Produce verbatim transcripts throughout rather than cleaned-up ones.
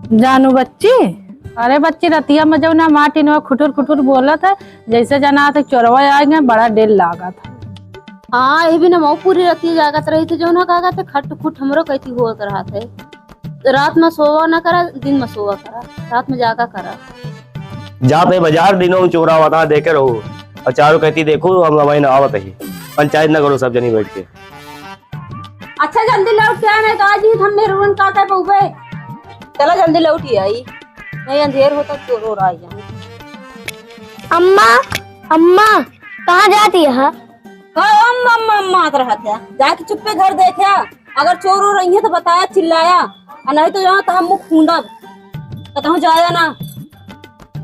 जानू बच्ची, अरे बच्ची, रतिया में जौन माटी न खुटुर खुटुर बोलत है, जैसे जना थे चोरवा आएंगे, बड़ा डेर लागत है। हाँ, ये भी ना मऊ पूरी रतिया जागत रही थी, जौन का कहते खट खुट हमरो कहती होत रहा थे। रात में सोवा ना करा, दिन में सोवा करा, रात में जागा करा। जाते बाजार दिनों में चोरा होता देखे रहो, और चारों कहती देखो हम हमारे ना आवत ही। पंचायत ना करो सब जनी बैठ के। अच्छा, जल्दी लौट के आ, नहीं तो आज ही हम मेहरुअन काटे पउबे। चला, जल्दी लौट ही आई, नहीं अंधेर होता, चोर ओर आई जाए। अम्मा, अम्मा, कहाँ जाती है? का अम्मा, अम्मा, अम्मा आत रहत है? जाके चुप्पे घर देखा, अगर चोर ओर रही है तो बताया, चिल्लाया, और नहीं तो यहाँ तो हम मुँह खूंदब, कतहूँ जाया ना।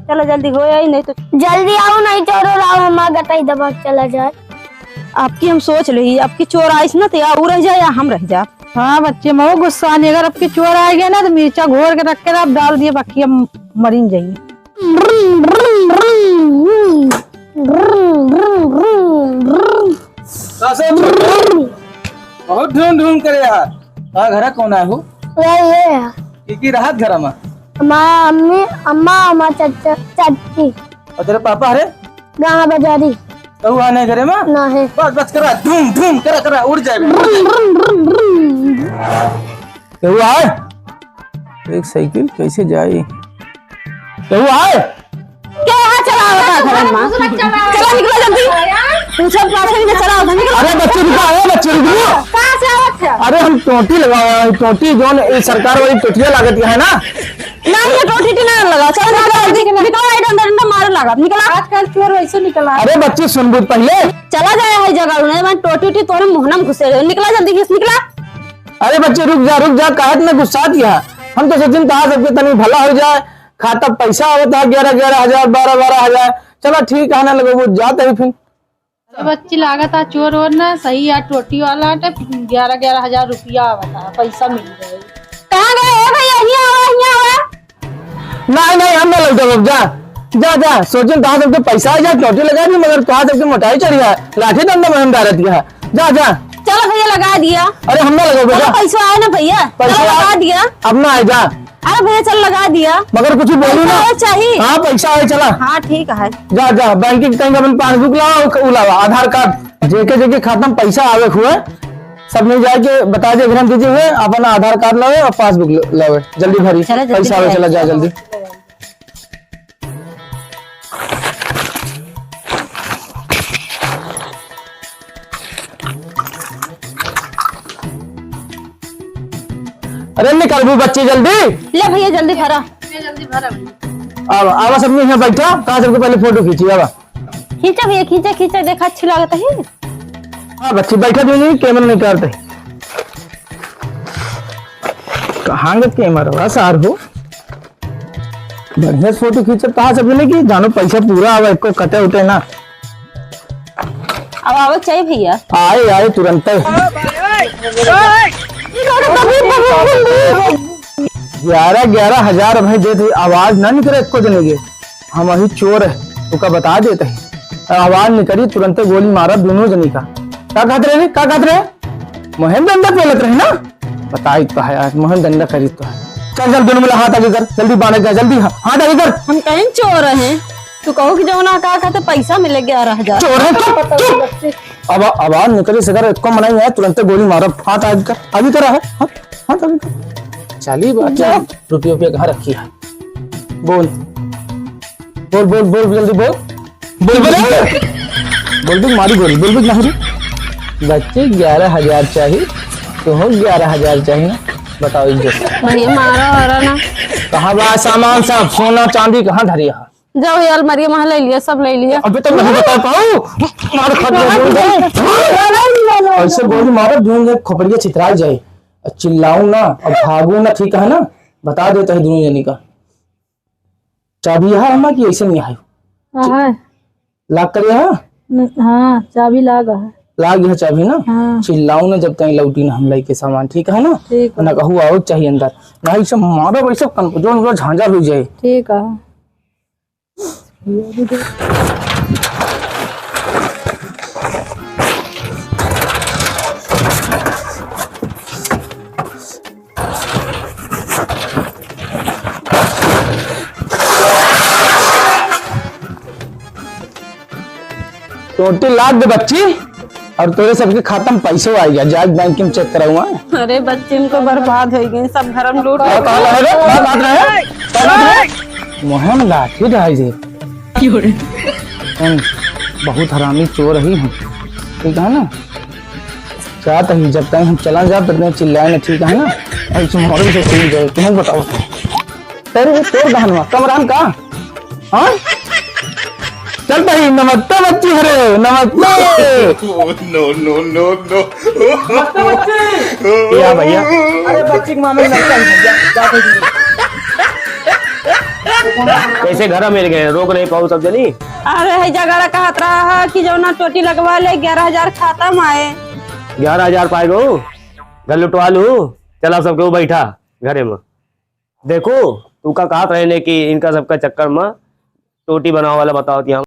चला जल्दी हो आई, नहीं तो जल्दी आओ, नहीं चोर ओर आओ, हमार गटाई दबा के चला जाए। आपकी हम सोच लेही, आपकी चोर आइस ना तो या ऊ रह जाए या हम रह जा। हाँ बच्ची, मऊ गुस्सा नहीं, अगर आपकी चोर आ गया ना तो मिर्चा घोर के रख के आप डाल दिए, बाकी हम मरिन जाइए। का सब छोटे? बहुत ढूंढ ढूंढ करे यार। का घर कौन है हो? वही है। की की रहत घर में? हमार अम्मी, अम्मा, हमार चच्चा, चाची। और तेरे पापा हरे? गाँव बाजारी। तो हुआ नहीं घरे में? ना है। बस, बस करा, धूम, धूम, करा, करा, उड़ जाए। केहू आए? एक साइकिल कैसे जाई? केहू आए? क्या यहाँ चला होता है घर में? चला निकलो जल्दी। पूछो पाछे में चला होता है, निकलो। अरे बच्चे रुको, अरे बच्चे रुको। कहाँ से आवत है? अरे हम टोटी लगावा है, टोटी जौन ई सरकार वाली टोटिया लागत है ना? नहीं, ये टोटी टी ना लगा। चल निकलो जल्दी, निकलो, ये डंडा डंडा मारे लागत, निकलो। आजकल चोर वैसे निकला। अरे बच्चे सुन बुझ पहले। चला जाए है जगह, नहीं मैं टोटी टी तोरे मुहना में घुसे रहे। निकला जल्दी, घिस निकला। अरे बच्चे रुक जा, रुक जा, काहे इतना गुस्सा दिया? हम तो सोचिन तहार सबके तनी भला हो जाए, खाता पैसा आवत है ग्यारह ग्यारह हजार, बारह बारह हजार। चला ठीक है ना, लगो वो जात है फिर। अरे बच्ची, लागत आ चोर ओर ना सही आ, टोटी वाला आटे, ग्यारह ग्यारह हजार रुपया आवत आ, पैसा मिल गए। कहाँ गए हो भैया? हियाँ आवा, हियाँ आवा। नहीं, नहीं, हम ना लौटब अब, जा, जा, जा, सोचिन तहार सबके पैसा आ जाए, टोटी लगा दी, मगर तहार सबके मोटाई चढ़ी है, लाठी डंडा में हम डालत है, जा, जा। चलो भैया, लगा दिया। अरे हम ना लगो चलो, बेटा। पैसा आए ना भैया, पैसा चलो, लगा आए। दिया। अब ना आए, जा। अरे भैया, चल लगा दिया। मगर कुछ बोलू पैसा ना। आवे चाहिए। हाँ, पैसा आवे, चला। हाँ, ठीक है। जा, जा, बैंक के कहीं अपन पासबुक लावा, उ लावा, आधार कार्ड, जेके जेके खाता में पैसा आवे हुए, सब मिल जाए के बता दे, घर में दीजिए हुए, अपन आधार कार्ड लावे और पासबुक ल-, लावे, जल्दी भरी। चला, जल्दी पैसा आवे, भरी। चला, जा जल्दी। अरे निकलबू बच्ची जल्दी। ले भैया जल्दी भरा। आवा, आवा सब यहाँ बैठा, कहाँ सबके पहले फोटो खींची, आवा। खींचा भैया, खींचा, खींचा, देखा अच्छी लागत है। हाँ बच्ची बैठा, दो नहीं कैमरा निकालते। कहाँ गए कैमरा सार हो? बढ़िया से फोटो खींचब, कहाँ सब जने की जानो पैसा पूरा आवा, एको कटे उटे ना। अब आवक चाहिए भैया। आए, आए तुरंत। ग्यारह, ग्यारह हजार भाई दे दे, आवाज ना निकले एको जने के। हम अही चोर है, तुका बता देते हैं। आवाज निकली तुरंते गोली मारा दोनों जने का। का कहत रहे रे? का कहत रहे? मोहन धंधा पेलत रहे ना? बताई तो है आज, मोहन धंधा करी तो है। चल, चल, दोनों मिला हाथ आगे कर, जल्दी बांधे का, जल्दी हा-, हाथ आगे कर। हम कहीं चोर हैं, तू कहो कि जौना का कहते पैसा मिले ग्यारह हजार। चोर है, चुप, चुप। अब आवाज निकली से कर, एको मनाई है, तुरंते गोली मारो, हाथ आगे कर, अभी करा है, हाथ, हाथ आगे कर। चली बात है, रुपये, रुपये कहाँ रखी है? बोल। बोल, बोल, बोल, जल्दी बोल। बोल, बोल, बोल। बोल भी मारी गोली, बोल भी नहीं रे। बच्चे, ग्यारह हजार चाहिए, तो हो ग्यारह हजार चाहिए ना, बताओ इज्जत से। भैया, मारा वारा ना। कहाँ बा सामान सब, सोना, चांदी कहाँ धरी है? जाओ, ये अलमारी में ले लिया, सब ले लिया। अभी तक नहीं बता पाऊँ। मार खा दिया, बोल दे। ऐसे गोली मारो, दोनों जने खोपड़िया छितरा जाए। और चिल्लाऊं ना, और भागू ना, ठीक है ना? बता देता है दोनों जने का। चाबी है अम्मा की ऐसे नहीं आयो? हाँ है। लाग कर यहाँ? न-, हाँ, चाबी लाग है। लाग यह चाबी ना? हाँ। चिल्लाओ ना जब तक लौटी ना हम लेके सामान, ठीक है ना? ठीक है। ना कहू आओ चाहिए अंदर। ना इसे मारो वैसे कन-, जो उनका झांझर हो जाए। ठीक है। काट दे बच्ची, और तोरे सबके खाता में पैसो आ गया, जाए बैंक में चेक कराऊंगा। अरे बच्ची, इनको बर्बाद हो गई, सब घर में लूट का कहला है रे? का बात रहे? का बात रहे? मुँह में लाठी डाल दे। हम बहुत हरामी चोर ही हम, ठीक है ना? जात ही, जब तक हम चला जाब, तब तक चिल्लाए ना, ठीक है ना? ऐसे मोरे से सुन जाए, तुम बताओ। तेरे ये तोर बहनवा, कमरान का? हाँ? चल भाई, नमस्ते बच्ची हरे, नमस्ते। No, no, no, no। नमस्ते बच्ची। या भैया। अरे बच्ची के मामले में लड़का है भैया, जा दे दीजिए। कैसे घर मिल गए, रोक नहीं पाऊ सब जनी। अरे है झगड़ा कहत रहा है कि जौना टोटी लगवा ले, ग्यारह हजार खाता में आए। ग्यारह हजार पाए गो, घर लुटवा लू। चला सबके वो बैठा घरे में। देखो, तू का कहत रहे ने कि इनका सबका चक्कर में टोटी बनावे वाला बतावत यहाँ।